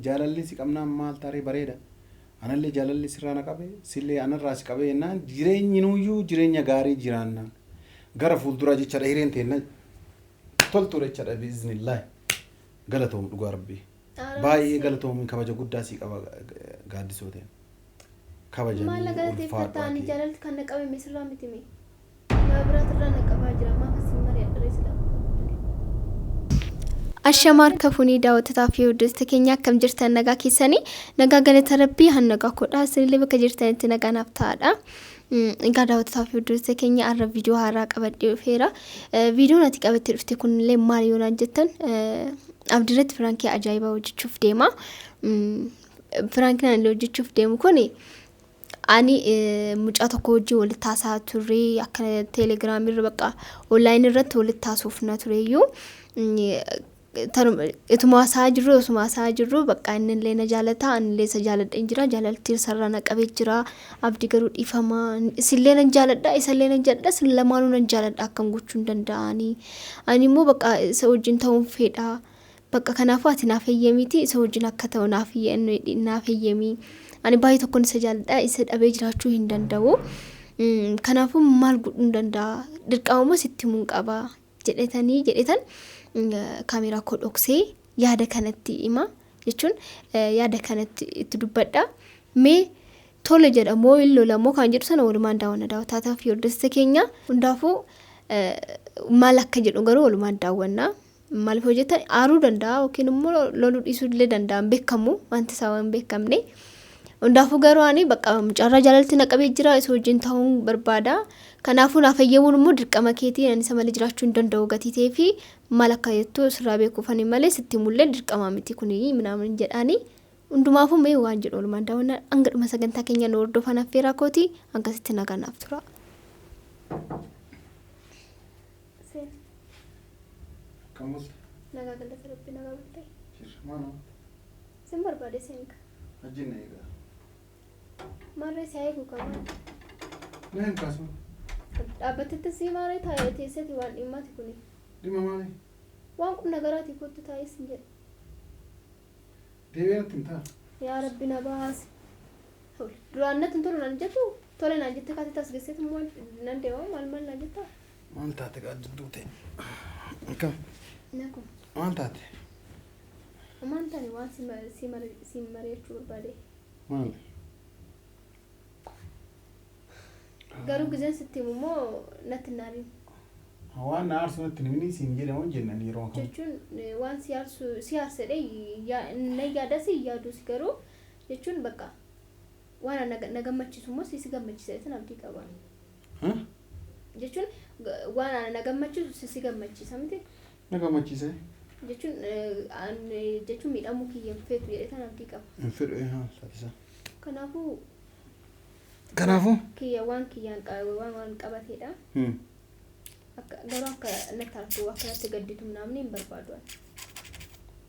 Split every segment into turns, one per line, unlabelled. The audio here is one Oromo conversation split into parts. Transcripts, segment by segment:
Jaalalli si qabnaan maal taaree bareeda. Anallee jaalalli sirraa na qabe, sillee anarraa si qabe jennaan jireenyi nuyyuu jireenya gaarii jiraannaan gara fuulduraa jechaadha hireen teenna toltuudha jechaadha biiznillaahi. Galatoom dhugaa rabbii. Baay'ee galatoomi kabaja guddaa sii qaba gaaddisoo teen. Kabajamii
Maal na galateeffatta
ulfaadhu
ani
ati.
jaalalti kan na qabame sirraa miti mee. Nama biraatirraa na qabaa jira maaf asiin mari'adha silaa. Ashamaa harka fuunii daawwattotaa fi hordoftoota keenya akkam jirtan nagaa keessanii nagaa galata rabbii han nagaa kodhaa isinillee bakka jirtanitti nagaa naaf ta'aadha. Egaa daawwattotaa fi hordoftoota keenya har'a viidiyoo haaraa qabadhee dhufeera. Viidiyoon ati qabattee dhufte kunillee maal yoo naan jettan abdiirratti firaankii ajaa'ibaa hojjechuuf deema. Firaankiin ani hojjechuuf deemu kuni ani mucaa tokko wajjin walitti haasa'aa turre akka teelegiraamii irra bakka onlaayinii irratti walitti haasofna tureyyuu ituma haasa'aa jirru osuma haasa'aa jirru bakka inni illee na jaalata ani illee isa jaaladheen jira jaalalti isarraa na qabee jira abdi garuu dhiifama isillee nan jaaladha isallee nan jaaladha isin lamaanuu nan jaaladha akkam gochuu hin danda'anii ani immoo bakka isa wajjin ta'uun fedha Bakka kanaafuu ati naaf heyyamiitii isa wajjin akka ta'u naaf naaf heyyamii. Ani baay'ee tokkon isa jaalladha isa dhabee jiraachuu hin danda'u. Kanaafuu maal godhuun danda'a? Dirqama immoo sitti himuun qaba jedhetanii jedhetan kaameeraa koo dhoksee yaada kanatti hima jechuun yaada kanatti itti dubbadha. Mee tole jedha moo hin lola moo kan jedhu sana walumaan daawwanna daawwattootaa fi hordoftoota keenya hundaafuu maal akka jedhu garuu walumaan daawwanna. Maaliif hoo jettan aaruu danda'a yookiin immoo loluu dhiisuu illee danda'a hin beekamu wanti isaa waan hin beekamne. Hundaafuu garuu ani bakka mucaarraa jaalalti na qabee jira isa wajjin ta'uun barbaada. Kanaafuu naaf hayyamuun immoo dirqama keetii ani isa malee jiraachuu hin danda'u gatii ta'ee fi maal akka jettu sirraa beekuuf ani malee sitti himullee dirqama miti kuni minaamin jedhaani. Hundumaafuu mee waan jedhu oolmaan daawwannaa hanga dhuma sagantaa keenya nu hordofan affeeraa kooti hangasitti nagaa naaf tura. Seen.
Akkam bulte?
Nagaa galata rabbi nagaa bulte.
Jirra. Maal oolta?
Sin barbaade seenka.
Wajjin na eegaa.
Maarree si haa eegu kamaa.
Na hin kaasu.
Dhaabbatetti si maarree taa'ee teesseti waan dhimmaati kuni.
Dhimma maali?
Waan qubna garaati kottu taa'ee sin jedhe.
Deebi'ee natti himtaa?
Yaa rabbi na baasi. Duraan natti hin tolu naan jettu tole naan jettee kaatee tasgesseetu immoo nan deema maal maal naan jettaa?
Maal taate gaa jidduu ta'e? Akkam?
Naku.
Maal taate?
Maal taane waan si mari'achuu barbaade.
Maal?
Garuu gizeen sitti himu immoo natti hin aarin.
Waan na aarsu natti hin himini siin jedhe moo hin jenne ani yeroo kam.
Jechuun waan si aarsu si aarsedhe nan yaadasi yaadus garuu jechuun bakka waan na gammachiisu immoo si si gammachiisa jedheetan abdii qaba. Jechuun waan ana na gammachiisu si si gammachiisa miti.
Na gammachiise.
Jechuun jechuun miidhamuu kiyya hin feetu jedheetan abdii qaba.
Hin fedhu haa taatisa.
Kanaafuu
Kanaafuu.
Kiyya waan kiyyaan waan waan qabateedha. Akka garuu akka natti aartu akka natti gadditu namni hin barbaadu ani.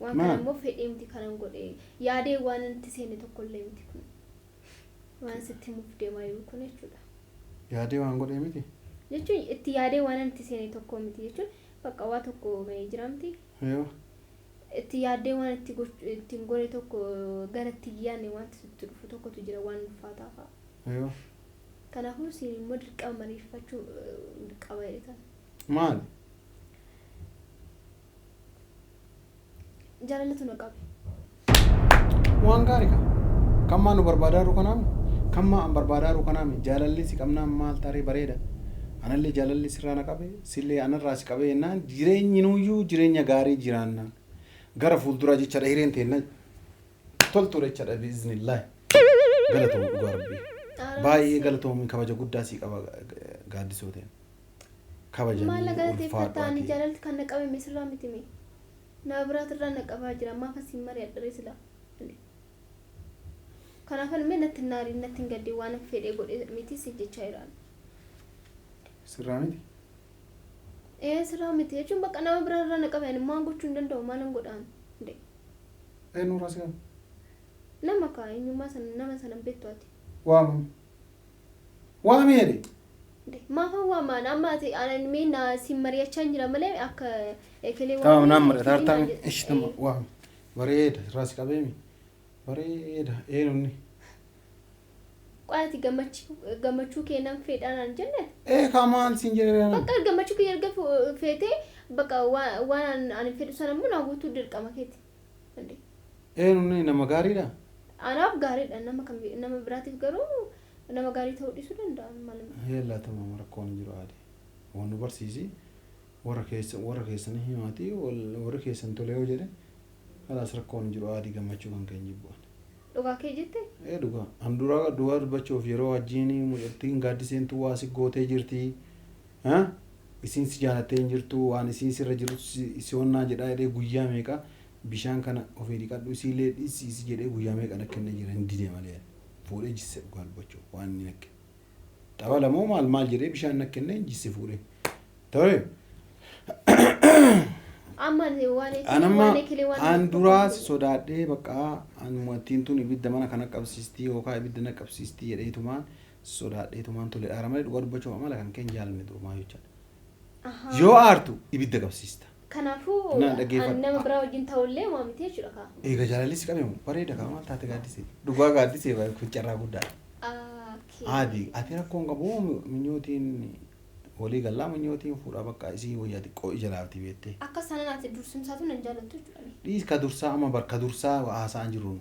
Waan kana
Maal?
immoo fedhee miti kanan godhe yaadee waan itti seene tokko illee miti kun. Waan sitti himuuf deemaa jiru kun jechuudha.
Yaadee waan godhee miti.
Jechuun itti yaadee waan itti seene tokko miti jechuun bakka waa tokko mee jira miti.
Yoo.
Itti yaaddee waan itti ittiin godhe tokko gara itti hin yaadne wanti sitti dhufu tokkotu jira waan ulfaataa fa'a.
Yoo.
Kanaafuu siin immoo dirqama mariifachuu qaba jedhetan.
Maali?
Jaalalatu na qabe.
Waan gaarii ka. Kan maa nu barbaadaa jiru kanaami? Kan maa an barbaadaa jiru kanaami? Jaalalli si qabnaan maal taaree bareeda. Anallee jaalalli sirraa na qabe, sillee anarraa si qabe jennaan jireenyi nuyyuu jireenya gaarii jiraannaan. Gara fuulduraa jechaadha hireen teenna toltuudha jechaadha biiznillaahi. Galatoomi dhugaa rabbii. Baay'ee galatoomi kabaja guddaa sii qaba gaaddisoo teen. Kabajamii
Maal na galateeffatta
ulfaadhu
ani
ati.
jaalalti kan na qabame sirraa miti mee. Nama biraatirraa na qabaa jira maaf asiin mari'adha silaa. Kanaafan mee natti hin aariin natti hin gaddin waan fedhe godhe miti si jechaa jiraan.
Sirraa miti?
Ee sirraa miti jechuun bakka nama biraarraa na qabe ani maal gochuu hin danda'u maalan godhaan.
Eenyurraa si qabe?
Nama kaa eenyummaa sana nama sana hin beektu ati.
Waamame. Waami jedhe.
Maafan waamaan amma ati ani mee na siin mari'achaa hin jira malee akka ekelee
Tamam naan mari'ata hartaa ishi tama waami. Bareeda sirraa si qabeemi. Bareeda eenyunni.
Qo'aati gammachuu kee nan fedhaa naan jenne.
Ee kaa maal siin jedhee?
Bakka gammachuu kee erga feetee bakka waan ani fedhu sana immoo naa guutuu dirqama keeti.
Eenyunni nama gaariidha.
Anaaf gaariidha, nama kan nama biraatiif garuu nama gaarii ta'uu dhiisuu danda'a. Maal?
Yeellaa tamama rakkoon hin jiru aadee. Waan nu barsiisi warra keessa warra keessanii himaati warri keessan tole yoo jedhe kalaas rakkoon hin jiru aadii gammachuu kan keenya jibbu'an.
Dhugaa kee jette?
Ee dhugaa. An dura dhugaa dubbachuuf yeroo wajjin mucattiin gaaddiseentu waa si gootee jirti. Isiin si jaalattee hin jirtu waan isiin sirra jiru si onnaa jedhaa jedhee guyyaa meeqa bishaan kana ofii dhiqadhu isiillee dhiisi jedhee guyyaa meeqa na kennee jira hin dide malee. Fuudhee jisse dhugaa dubbachuuf waan inni na kenne. Xabala moo maal maal jedhee bishaan na kennee jisse fuudhee. Tole.
Amma waan
Anamma
waan ekilee waan
an duraa si sodaadhee bakka an mu'attiin tun ibidda mana kana qabsiistii yookaan ibidda na qabsiistii jedheetumaan sodaadheetumaan tole dhaara malee dhugaa dubbachuuf amala kan keenya jaalanne durumaa jechaadha. Yoo aartu ibidda qabsiista.
Kanaafuu
Na dhaggeeffadhu.
ani nama biraa wajjin ta'ullee waa miti jechuudha kaa.
Eega jaalalli si qabeemu bareeda kaa maal taate gaaddisee dhugaa gaaddisee kun carraa guddaadha. Aadi ati rakkoon qabu minyootiin walii galaa minyootiin fuudhaa bakka isii wayyaa xiqqoo ija laafti beektee.
Akka sana naati dursimsaatu nan jaalattu jechuudha.
Dhiis ka dursaa amma bar ka dursaa haasa'an jiru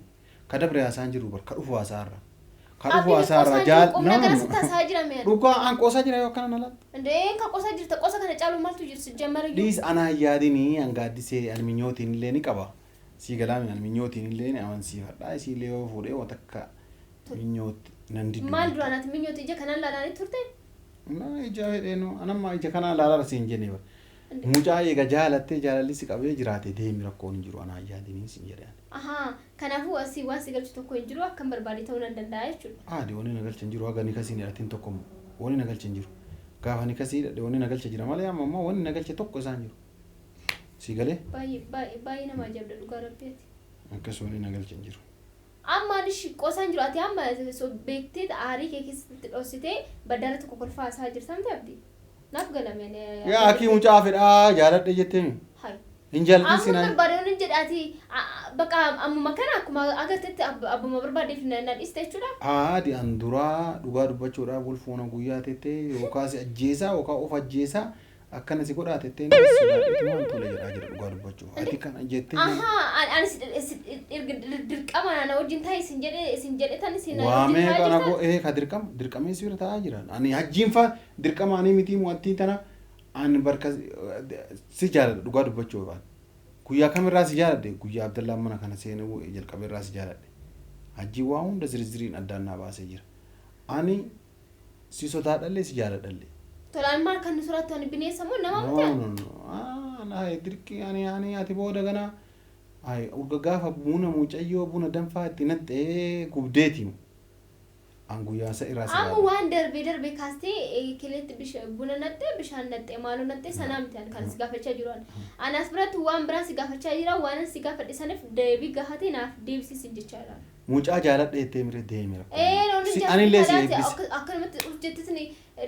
ka dabre haasa'an jiru bar ka dhufu haasa'arra. Ka dhufu haasa'arra jaal
Qomna gara sitti haasa'aa jira mi'a.
Dhugaa an qoosaa jira yoo akkana nalaatti.
Indee ka qosaa jirta qosa kana caalu maaltu jira jammara iyyuu.
Dhiis anaa yaadini an gaaddisee an minyootiin illee ni qaba. Sii galaami an minyootiin illee ni amansiifadha. Isii illee yoo fuudhee waan takka minyoot nan diddu.
Maal duraan ati minyooti ija kanaan laalanii turte?
Na ija fedheenu anamma ija kanaa laalaa siin jenne bara. Mucaa eega jaalattee jaalalli si qabee jiraate deemi rakkoon hin jiru anaa yaadini siin jedhe.
Ahaa kanaafuu asii waan si galchu tokko hin jiru akkan barbaade ta'uu nan danda'a jechuudha.
Aadi wanni na galcha hin jiru haga ni kasiin hidhatiin tokko immoo wanni na galcha hin jiru. Gaafa ni kasii hidhadhe wanni na galcha jira malee amma immoo wanni na galche tokko isaan jiru. Si galee
Baay'ee baay'ee baay'ee nama ajaa'ibda dhugaa rabbiiti.
Akkas wanni na galcha hin jiru.
Amma ani qosaan jiru ati amma beektee aarii kee keessatti dhoositee baddaara tokko kolfaa haasa'aa jirta miti abdii. Naaf galame ani.
Yaa akii mucaa fedhaa jaaladhe jetteemi.
Hayi.
Hin jaalatin
Amma
sinaa.
barbaade waan jedhe ati bakka ammuma kana akkuma agartetti abbuma barbaadeef na dhiiste jechuudha.
Aadi an duraa dhugaa dubbachuudhaaf wal fuuna guyyaa tettee yookaan si ajjeesaa yookaan of ajjeesaa akkana si godhaa tettee sodaadheetumaan tole jedhaa jira dhugaa dubbachuuf. Ati kana jettee
Ahaa ani dirqama na wajjin taa'e isin jedhe tan isin na wajjin
waamee
taa'aa
kana
jirta.
go ee ka dirqama dirqamee si bira taa'aa jira. Ani hajjiin fa dirqama ani miti mu'attii tana ani barka si jaaladha dhugaa dubbachuuf. Guyyaa kamirraa si jaaladhe guyyaa Abdallaan mana kana seenuu jalqabeerraa si jaaladhe. Hajjiin waa hunda zirziriin addaan naa baasee jira. Ani si sodaadhallee si jaaladhallee.
Tolaan maal kan nu soraattu ani bineensa moo nama
No,
miti?
no, no. Ah, ay, dirqii ani ani ati booda gana ay urga gaafa buna mucayyoo buna danfaa itti naqxee gubdeeti. An guyyaa isa irraa si
Amma
baadhe.
waan darbee darbee kaastee kileetti buna naqxee bishaan naqxee maaloo naqxee sanaa miti ani kan si gaafachaa jiru ani. Ani as biratti waan biraa si gaafachaa jira waan si gaafadhe saniif deebii gahatee naaf deebisiisin jechaa jira.
Mucaa jaaladhe jettee mire deemi rakkoo.
Ee noonni
Si anillee si eebbise.
Akkanumatti uf jettisni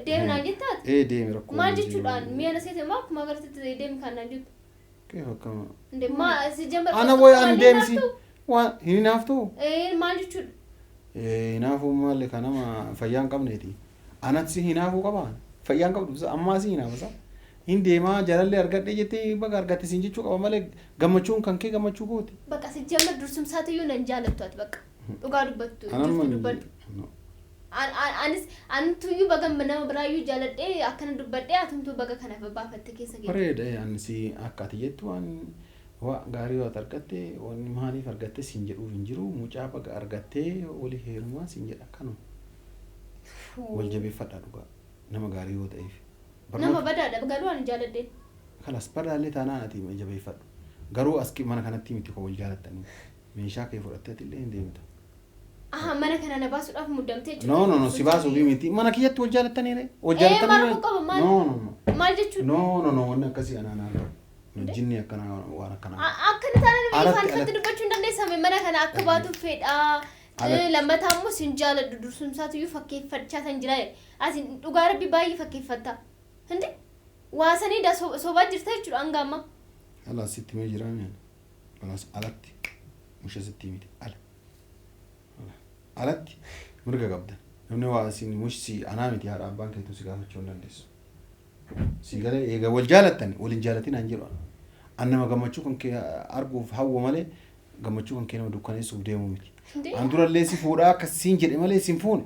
deemi naan jettaati.
Ee deemi rakkoo.
Maal jechuudhaan mi'a na seete moo akkuma agartetti deemi kan naan jettu.
Keef akkama.
Inde maa si jamba.
Ana boy an deemsi. Waan hin hinaaftuu?
Ee maal jechuudha?
Ee hinaafuu malee kan nama fayyaa hin qabneeti. Anatti si hinaafuu qabaa? Fayyaa hin qabdu ammaa si hinaafasa. Hin deemaa jaalallee argadhee jettee baga argatte siin jechuu qaba malee gammachuun kan kee gammachuu kooti.
Bakka si jamba dursumsaatiyyuu nan jaalattu ati bakka. Dhugaa dubbattu
Anamma
jirtu dubbadhu. Anis antuyyuu baga nama biraayyuu jaaladhee akkana dubbadhee atumtuu baga kana baafatte keessa geesse.
Bareeda ani si akka ati jettu waan waa gaarii waan argatte wanni maaliif argatte siin jedhuuf hin jiru mucaa baga argattee walii heerumaa siin jedha kanuma. Wal jabeeffadhaa dhugaa nama gaarii yoo ta'eef.
Nama badaadha garuu ani jaaladheen.
Kalas badaallee taanaan ati jabeeffadhu. Garuu as mana kanatti miti koo wal jaalattanii meeshaa kee fudhattee illee hin deemta.
Aha mana kana na baasuudhaaf muddamtee jechuudha.
No no no si baasuufi miti mana kiyyatti wal jaalattanii ree wal
Ee
jaalattanii
maal
ree.
kun qaba maal?
No no no.
Maal jechuudha?
No no no wanni akkasii anaa naan ta'u. Jinni akkanaa waan akkanaa.
Akkana taanaan
Alatti,
ifaan ifatti
alatti.
dubbachuu hin dandeessame mana kana akka baatuuf fedhaa.
Alatti.
Lammataa immoo sin jaaladhu dursumsaatuyyuu fakkeeffachaa kan jira. Asin dhugaa rabbi baay'ee fakkeeffatta. Hindi waa sanii da sobaa jirta jechuudha hanga ammaa.
Alaas sitti mee jiraa mi'a? Alaas alatti. Musha sitti miti ala. Alatti mirga qabda. Namni waa isin mushsi anaa miti, haadha abbaan keetu si gaafachuu hin dandeessu. Si galee eega wal jaalattan wal hin jaalatin an jedhu. An nama gammachuu kan kee arguuf hawwa malee gammachuu kan kee nama dukkaneessuuf deemu miti. An durallee si fuudhaa akka siin jedhe malee si hin fuune.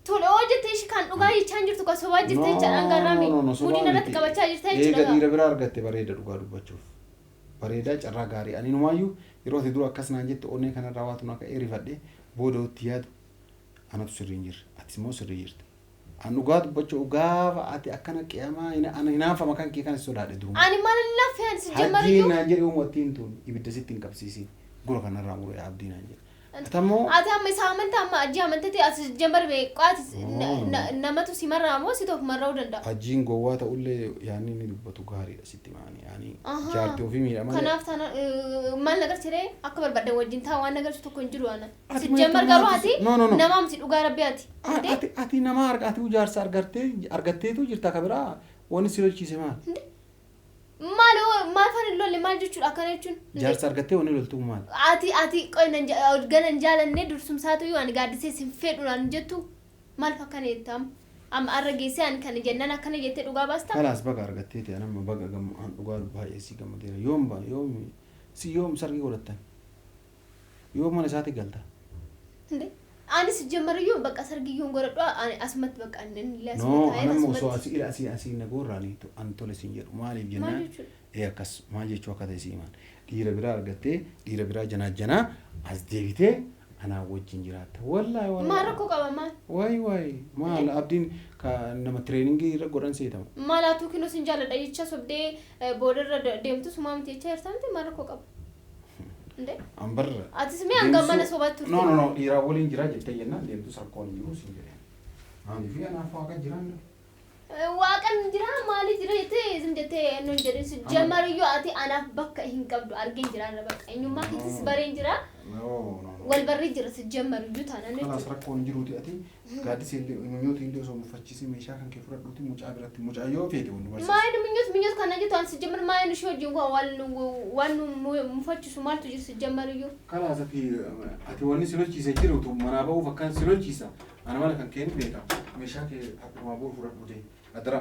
Tole oo jettee ishii kan dhugaa jechaa hin jirtu, kan sobaa jirta jechaadhaan garraami.
No, no, sobaa
Mudiin irratti
miti.
qabachaa jirta
Eega
jechuudha.
dhiira biraa argatte bareeda, dhugaa dubbachuuf. Bareedaa, carraa gaarii. Ani numaayyuu yeroo ati dura akkas naan jette onnee kanarraa waatu na ka'ee rifadhe. Booda itti yaadu anatu sirrii hin jirre. Atis immoo sirrii jirte. An dhugaa dubbachuu gaafa ati akkana qiyamaa ana hinaafama kan kee kana si sodaadhe duruma.
Ani maal laffee ani si
Hajjiin
jammariyyuu.
naan jedhe uumattiin tun ibidda sitti hin qabsiisin. Gura kanarraa muree abdii naan jedhe. Ati ammoo
Ati amma isa amantaa, amma ajji amantate as jammar qaati
No.
namatu si marraa moo si tokko marra'uu danda'a?
Hajjiin gowwaa ta'ullee yaanni inni dubbatu gaariidha sitti maani. Yaani
Ahaa.
jaartii ofii miidha malee.
Kanaaf taana maal nagarchire akka barbaadan wajjin taa waan nagarchu tokko hin jiru ana.
Ati
Si
maal
jammar garuu ati
No, no, no.
nama miti, dhugaa rabbi ati.
Ati nama ati jaarsa argatteetu jirta, ka biraa wanni si lolchiise maal?
Maal maal faana hin lolle, maal jechuudha akkana jechuun?
Jaarsa argattee wanni loltuu maal?
Ati qoy gana hin jaalanne dursumsaatu iyyuu ani gaaddisee sin fedhu naan jettu, maal akkana jettam? Amma arra geessee ani kana jennaan akkana jettee dhugaa baasta?
Kalaas, baga argattee ta'e. Nama baga an dhugaa baay'ee si gammadeera. Yoom yoom si yoom sargii godhattan? Yoom mana isaatti galta?
Inde anis jammariyyuu bakka sargiyyuu hin godhadhu, ani asumatti bakka inni illee
No,
asumatti taa'ee
anamma osoo
asumatti.
asii ila asii asii na goorraani an tole siin jedhu maaliif
Maal
jennaan?
jechuudha?
Ee, akkas maal jechuu akka ta'e si himaan. Dhiira biraa argattee dhiira biraa janaa janaa as deebitee anaa wajjin jiraatta. Wallaahi
Maal
wallaahi.
rakkoo qaba, maal?
Wayi wayi, maal abdiin ka nama training irra godhan seetama.
Maal hatuu kinoo sin jaalladha jecha sobdee boodarra deemtu sumaa miti jecha jirta miti, maal rakkoo qaba? Inde
An barra.
atis mee hanga mana sobaatti turte.
No, no, no, dhiiraa waliin jira jettee jennaan deemtus rakkoon hin jiru siin jedheen. Maaliif anaaf waaqa jiraan.
Waaqan jira maali jira jettee zim jettee nun jedhin, si jammariyyuu ati anaaf bakka hin qabdu argeen jira irra, bakka eenyummaa keetis bareen jira.
No, no, no.
Wal barree jira si jammariyyuu taanaan
Kalaas,
jechuudha.
rakkoon hin jiruuti, ati gaaddisee illee minyoota illee osoo muffachiisee meeshaa kan kee fudhadhuuti mucaa biratti mucaa yoo feete wanni barsiisa.
Maayini minyoot minyoot kana jettu ani si jammar maayini ishee wajjin kun waan nu mufachiisu maaltu jira si jammariyyuu?
Kalaas, ati wanni si lolchiise jirutu manaa ba'uuf akkan si lolchiisa. Ana mana kan kee ni beeka. Meeshaa kee akkumaa boru fudhadhu deemi. Adara.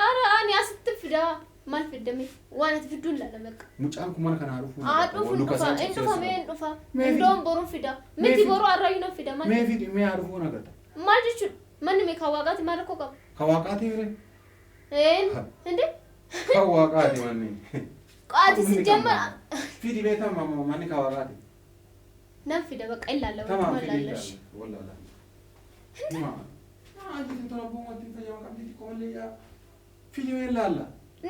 Ara ani asitti fidaa, maal fiddame, waan ati fidduun laala bakka.
Mucaan kun mana kanaa dhufuu.
Haa dhufu, hin dhufa, hin dhufa, mee hin dhufa. Indoon boruu fida.
Mee
Miti
fidi.
boruu arrayyuu nan fida maal?
Mee fidi, mee haa dhufuu nagarta.
Maal jechuudha? Manni mee kan waaqaati, maal rakkoo qaba?
Ka waaqaati mire?
Een inde
Ka waaqaati manni.
Ati si jammar
Fidi mee, tamam, manni ka waaqaati.
Nan fida bakka ilaalla
Tamam,
wajjuma
fidi.
ilaalla.
Wallaahi. Hima. Ah, jitu tola bu'uumatti fayyama qabdi xiqqoo malee yaa. Fidi mee ilaalla.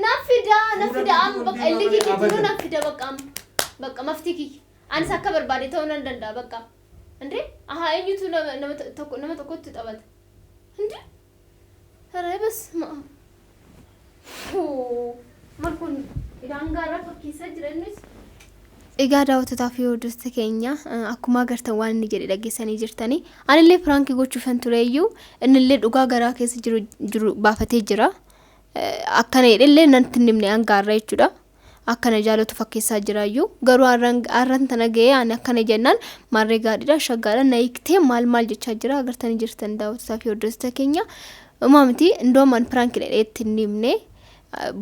Nan fida, nan
Fuula
fida amma
guutuu
bakka illi
deemaa
kiyya
malee
jiru
abadan.
nan fida bakka amma bakka maftii kiyya. Anis akka barbaade ta'uu nan danda'a bakka. Inde ahaa, eenyutu nama tokko nama tokkotti taphata? Inde Hara bas ma. Maal kun daangaarraa fakkeessaa jira innis. Egaa daawwattotaa fi hordoftoota keenya, akkuma agartan waan inni jedhe dhageessanii jirtanii. Anillee prank gochuufan tureeyyuu innillee dhugaa garaa keessa jiru jiru baafatee jira. Akkana jedhellee natti hin himne hangaarra jechuudha. Akkana jaalatu fakkeessaa jiraayyuu garuu har'an tana ga'ee ani akkana jennaan maarree gaadhiidha shaggaadha na hiiktee maal maal jechaa jira, agartanii jirtan daawwattotaa fi hordoftoota keenya. Dhumaa miti, indoom an prank jedhee itti hin himne,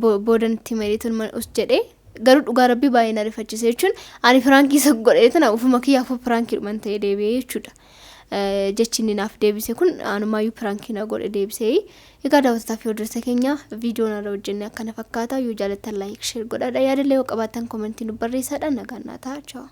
booda itti himeetuun us jedhee, garuu dhugaa rabbii baay'ee na rifachiise jechuun ani prank isa godhee tana ufuma kiyyaafuu prank dhuman ta'ee deebi'ee jechuudha. Jechi inni naaf deebise kun anumaayyuu prank na godhe deebisee. Egaa daawwattotaa fi hordoftoota keenya, viidiyoon irra hojjenne akkana fakkaata. Yoo jaalattan like, share godhadha. Yaadallee yoo qabaattan comment nu barreessadha. Nagaan naa ta'a. Ciao.